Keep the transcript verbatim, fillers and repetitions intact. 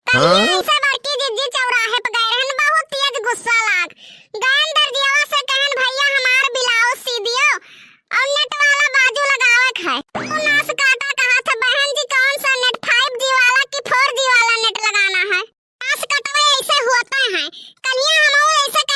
कल हाँ? ऐसे बड़की जिज्जी चौराहे पे गए रहन, बहुत तेज गुस्सा लाग गए। दर्जियावा से कहन, "भैया, हमार ब्लाउज सी दियो और नेट वाला बाजू लगावे के है।" वो नास काटा कहा था, "बहन जी, कौन सा नेट, फ़ाइव जी वाला कि फ़ोर जी वाला नेट लगाना है?" नास कटवा ऐसे होता है। कलिया हमहू ऐसे